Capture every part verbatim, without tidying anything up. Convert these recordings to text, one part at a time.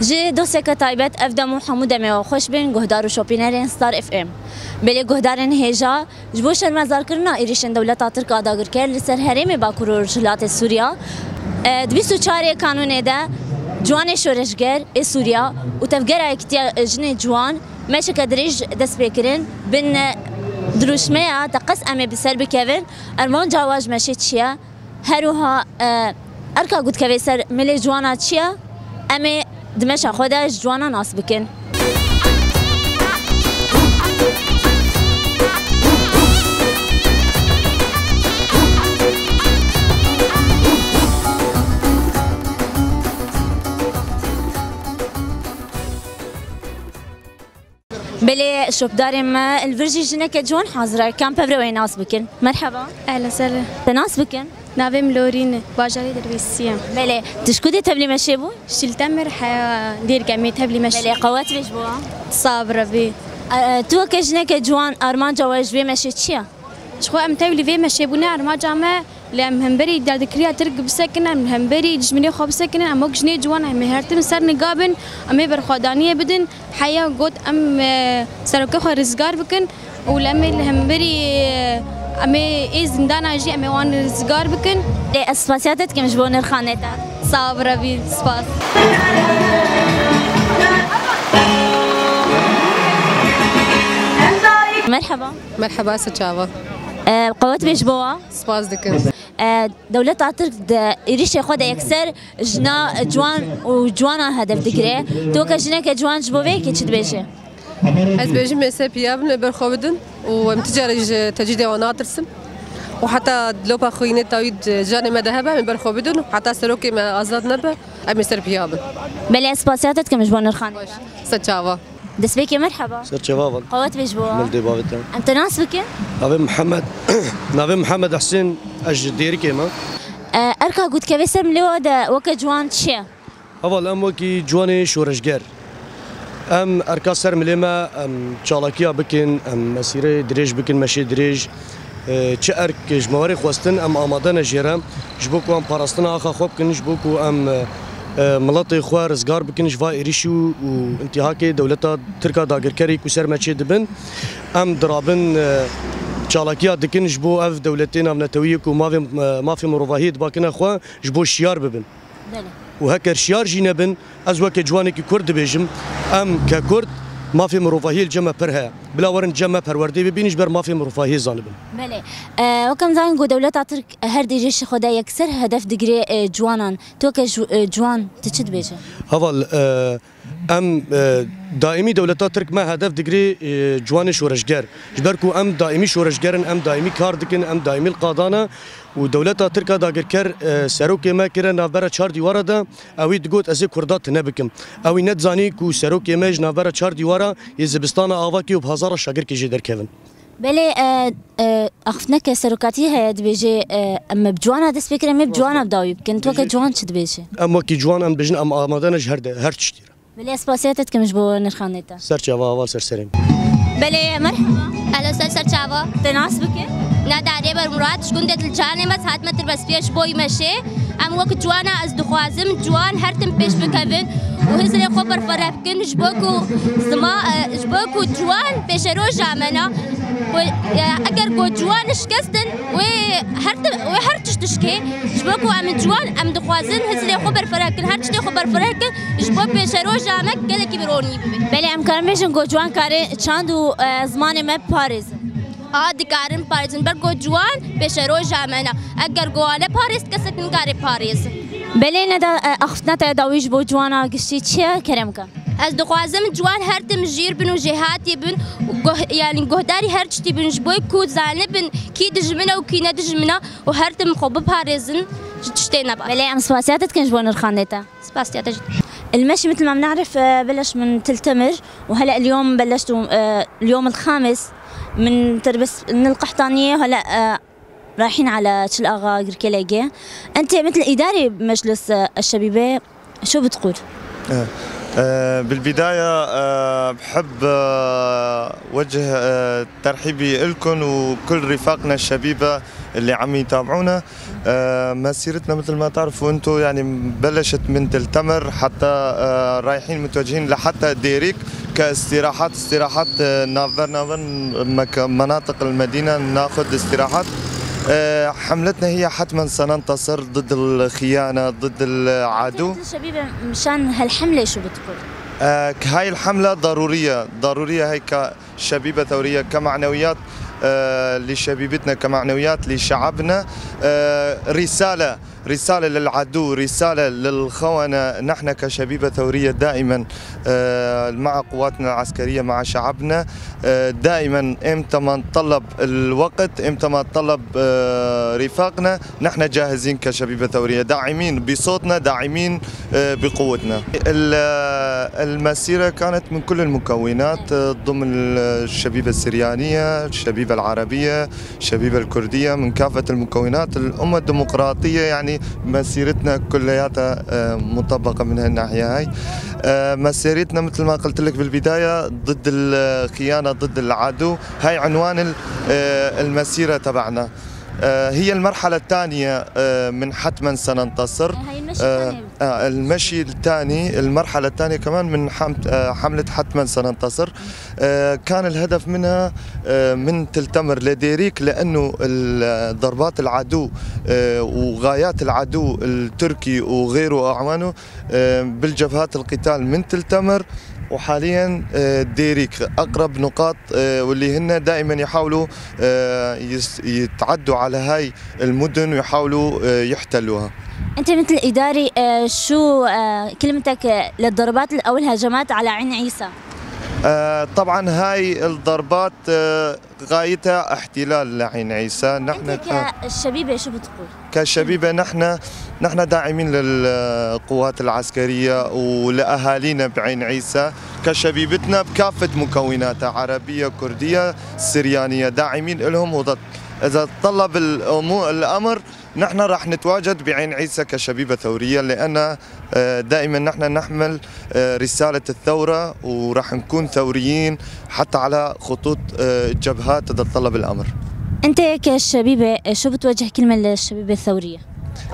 Ji dosteke taybet, ev dem û hemû demê we xweş bin, guhdar û şopînerên Star F M. Belê guhdarên hêja, ji bo şermezarkirina êrîşên dewleta Tirk a dagirker li ser herêmê Bakur û Rojhilatê Sûriya, e, di bîst û çarê kanûnê de ciwanê şoreşger ê Sûriya û Tevgera Yekîtiya Jinê Ciwan meşeke dirêj dest pê kirin. Bin, e, dirûşmeya te qes em ê bi ser bikevin, armanca we ji meşê çi ye? Her wiha, e, erka ku dikeve ser milê ciwana çi ye? Em ê di meşa xwe de ji ciwana nas bikin. Belê şopdarê me li vir jî jineke ciwan hazir e. Kam pevre wê nas bikin. Merheba. Ehlen sehlen. Te nas bikin? Navê min Lorîn e, bajarê Dirbêsiyê. Belê, tu ji ku dê tevlî meşê bû? Ji Til Temir, heya Dêrkemê tevlî meşê. Belê, qewet bê ji bo. Sax bî Rebî. E, e, tu weke jineke ciwan armanca we ji vê meşê çi ye? Ji xwe em tevlî vê meşê bûne, armanca me Lê em hemberî derdikiriya Tirk bisekinin, em hemberî dijminê xwe bisekinin, em wek jinê ciwan em ê her tim ser niga bin, em ê berxwedaniyê bidin. Heya got em, e, serokê xwe rizgar bikin û lê em ê li hemberî, e, em ê ê zindana jî em ê wan rizgar bikin. Lê ez spasiya te dikim ji bo nirxanê te. Sax bî Rebî, spas. Merhaba. Merheba, ser çava. E, qewet bê ji bo wa. Spas dikim. E, dewleta Tirk di êrîşê xwe de yekser jina ciwan û ciwanan hedef digire. Tu weke jineke ciwan ji bo vê yekê çi dibêjî? Ez bêjim, em ê ser piya bin, em ê ber xwe bidin û em ti carî ji tecrîdê wan natirsin. Û heta dilopa xwînê tawî di canê me de hebe, em ê ber xwe bidin û heta serokê me azad nebe, em ê ser piya bin. Belê, ez spasiya te dikim ji bo nirxanê. Ser çava. Destpêkê merheba. Ser çava val. Qewet bê ji bo. Mil dê bavê te. Em te nas bikin? Navê Mihemed, navê Mihemed Husên, ez ji Dêrikê me. E, erka ku dikeve ser milê we de weke ciwan çi ye? Heval, em wekî ciwanê şoreşger. Em erka ser milê me, em çalakiya bikin, em mesîrê dirêj bikin, meşê dirêj. E, çi erk ji me werê xwestin, em amade ne jê re, ji bo ku em parastina axa xwe bikin, ji bo ku em, e, e, miletê xwe rizgar bikin ji va êrîşî û, û întîhakê dewleta Tirk a dagirkerî ku ser me çê dibin. Em dirabin, e, çalakiya dikin ji bo ev dewletê navnetewiyê ku mavê, e, mafê mirovahiyê dibakine xwe, ji bo şiyar bibin. Belê. Û heker şiyar jî nebin, ez weke ciwanekî Kurd dibêjim, em ke Kurd mafê mirovahiyê li cem me pir heye. Bila werin cem me perwerdeyê bibînin ji ber mafê mirovahiyê zanibin. Belê. E, weke em zanin ku dewleta Tirk her di êrîşê xwe de yekser hedef digire, e, ciwanan. Tu weke ji, e, ciwan tu çi dibêje? Heval, e, em, e, daîmî dewleta Tirk me hedef digire, e, ciwanê şoreşger. Ji ber ku em daîmî şoreşger in, em daîmî kar dikin, em daîmî li qada ne. Û dewleta Tirk a dagirker, e, serokê me kire navbera çar dîwara de, ewî digot, ez ê Kurda tune bikim. Ewî nedizanî ku serokê me ji navbera çar dîwara yê zibistana avakî û bi hezara şagirkê jê derkevin. Belê, e, e, axiftineke serokatî heye, dibêje, e, em bi ciwana dest pê kirin, em ê bi ciwana bi dawî bikin. Tu weke ciwan çi dibêje? Em wekî ciwan em dibêjin, em amade ne ji her de, her tiştî re. Belê, ez spasiya te dikim ji bo nirxanê te. Ser çava, heval, ser serê min. Belê, merheba. Ehlen sehlen, ser çava. Te nas bike? Navê min Derê Bermurad, ji gundê Dilcanê me, saet me tirbestiye ji bo meşê. Em wek ciwana ez dixwazim ciwan her tim pêş bikevin û hizrê xwe berfireh bikin ji bo ku zima, e, ji bo ku ciwan pêşeroja me ne. Ku, e, eger ku ciwan şikestin, wê her tim, wê her tişt dişkê. Ji bo ku em ciwan, em dixwazin hizrê xwe berfireh bikin, her tiştê xwe berfireh bikin. Ji bo pêşeroja me gelekî bi ronî bibe. Belê, em karin bêjin ku ciwan kare çand û, e, zimanê me biparêzin. A, dikarin parêzin, ber ku ciwan pêşeroja me ne. Eger ku wan neparêz, kesek nikare parêzin. Belê, neda, e, axiftina te dawî ji bo ciwana giştî çi ye? Kerem ke. Ez dixwazim ciwan her tim jêr bin û jêhatî bin û guh-, yanî guhdarî her tiştî bin ji bo ku zanibin kî dijmin e û kî ne dijmin e û her tim xwe biparêzin ji tiştê ne baş. Belê, em spasiya te dikin ji bo nirxandê te. Spasiya te jî. المشي مثل ما بنعرف، آه، بلش من تل تمر، وهلأ اليوم بلشت، آه، اليوم الخامس من تربس، من القحطانية، وهلأ، آه، رايحين على تل آغا قركيليجي. أنت مثل إداري بمجلس، آه، الشبيبة، شو بتقول؟ آه، آه، بالبداية، آه، بحب، آه، وجه، آه، ترحيبي إلكن وكل رفاقنا الشبيبة اللي عم يتابعونا. آه، مسيرتنا مثل ما تعرفوا انتو، يعني، بلشت من تل تمر حتى، آه، رايحين متوجهين لحتى ديريك كاستراحات، استراحات، آه، نافر نافر مك-، مناطق المدينة ناخد استراحات. آه، حملتنا هي حتمًا سننتصر ضد الخيانة، ضد العدو. الشبيبة مشان هالحملة شو بتقول؟ آه، هاي الحملة ضرورية، ضرورية هاي كشبيبة ثورية، كمعنويات، آه، لشبيبتنا، كمعنويات لشعبنا، آه، رسالة، رسالة للعدو، رسالة للخونة. نحن كشبيبة ثورية دائمًا، آه، مع قواتنا العسكرية، مع شعبنا، آه، دائمًا إمتى ما نطلب الوقت، إمتى ما نطلب، آه، رفاقنا، نحن جاهزين كشبيبة ثورية، داعمين بصوتنا، داعمين، آه، بقوتنا. ال-، آه، المسيرة كانت من كل المكونات، آه، تضم ال-، الشبيبة السريانية، الشبيبة العربية، الشبيبة الكردية، من كافة المكونات. الأمة الديمقراطية، يعني، مسيرتنا كلياتها، آه، مطبقة من هالناحية هاي. آه، مسيرتنا، مثل ما قلت لك بالبداية، ضد الخيانة، ضد العدو. هاي عنوان ال-، آه، المسيرة تبعنا. آه، هي المرحلة الثانية، آه، من حتمًا سننتصر. هاي المشي آه، الثاني. آه، المشي الثاني، المرحلة الثانية كمان من حم-، آه، حملة حتمًا سننتصر. آه، كان الهدف منها، آه، من تل تمر لديريك، لأنه ال-، ضربات العدو، آه، وغايات العدو التركي وغيره وأعوانه، آه، بالجبهات القتال من تل تمر، وحاليًا، آه، ديريك أقرب نقاط، آه، واللي هن دائمًا يحاولوا، آه، يس-، يتعدوا على هاي المدن ويحاولوا، آه، يحتلوها. أنت مثل إداري، آه، شو، آه، كلمتك، آه، للضربات أو الهجمات على عين عيسى؟ آه، طبعًا هاي الضربات، آه، غايتها احتلال لعين عيسى. نحن أنت ك- كالشبيبة شو بتقول؟ كشبيبة نحن، نحن داعمين للقوات العسكرية ولأهالينا بعين عيسى، كشبيبتنا بكافة مكوناتها، عربية، كردية، سريانية، داعمين إلهم. وضد، إذا تطلب الأمو-، الأمر، نحن راح نتواجد بعين عيسى كشبيبة ثورية، لأن، آه، دائمًا نحن نحمل، آه، رسالة الثورة، وراح نكون ثوريين حتى على خطوط، آه، الجبهات إذا تطلب الأمر. أنت كشبيبة، شو بتوجه كلمة للشبيبة الثورية؟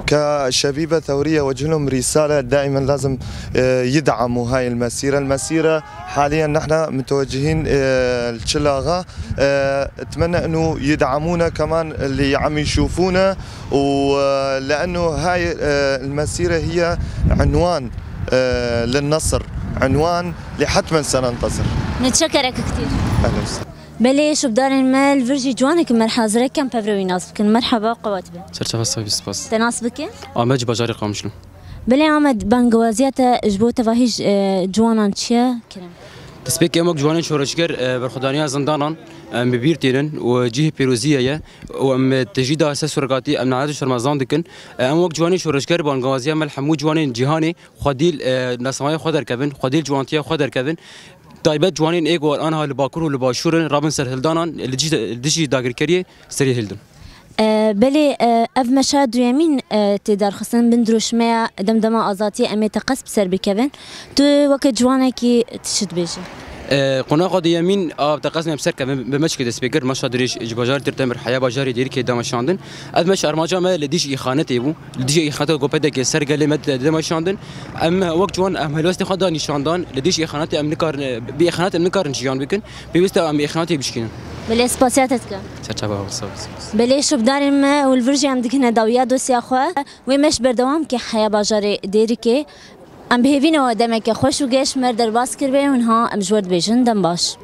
كشبيبة ثورية أوجه لهم رسالة، دائمًا لازم، آه، يدعموا هاي المسيرة. المسيرة حاليًا نحن متوجهين، آه، الشلاغة. آه، أتمنى إنه يدعمونا كمان اللي عم يشوفونا، ولأنه هاي، آه، المسيرة هي عنوان، آه، للنصر، عنوان لحتمًا سننتصر. نتشكرك كتير. أهلًا وسهلًا. Belê şopdarên me li vir jî ciwanek me hazir e, em pevre wî nas bikin. Merhaba, qewet be. Serçava sahibî spas. Te nas bikin? Ahmet ji bajarê Qamişlo. Belê Ahmet, bangewaziya te ji bo tevahî ji, e, ciwanan çi ye? Kerem. Destpêkê em wek ciwanên şoreşger, e, berxwedaniya zindanan, em bi bîr tînin û cihê pîroziyê ye û em tecrîda ser surekatî em nehet û şermezan dikin. E, em wek ciwanên şoreşger bangewaziya me li hemû ciwanên cîhanê xwedî, e, nasnamaya xwe derkevin, xwedî ciwantiya xwe derkevin. Taybet ciwanên ê ku aniha li Bakur û li Başûr in, rabin ser hildanan li dijî, li dijî dagirkeriyê serî hildin. E, belê, e, ev meşa duyemîn, e, tê derxistin bin dirûşmeya Demdema Azadiyê em ê teqez bi ser bikevin. Tu weke ciwanekî tu çi dibêjî? E, qonaxa duyemîn a teqez me bi ser kevin bi meşkê dest pê kir. Meşa dirêj ji bajarê Tirtemir heya bajarê Dêrikê dameşandin. Ev meş armanca me li dijî îxanetê bû. Li dijî îxaneta ku P D K ser gelê me de, de meşandin. Em wek ciwan em helwestê xwe da nîşandan. Li dijî îxanetê em nikarin, bi îxanet em nikarin jiyan bikin. Pêwîst e em îxanetê bişkînin. Belê spasiya te dikim. Serçava, sağ ol, sağ ol. Belê şopdarên me û li vir jî em digihine dawiya dosya xwe. Wê meş berdewam ke heya bajarê Dêrikê. Em bi hêvî ne we demeke xweş û geş me derbas kiribe û niha em ji we dibêjin dem baş.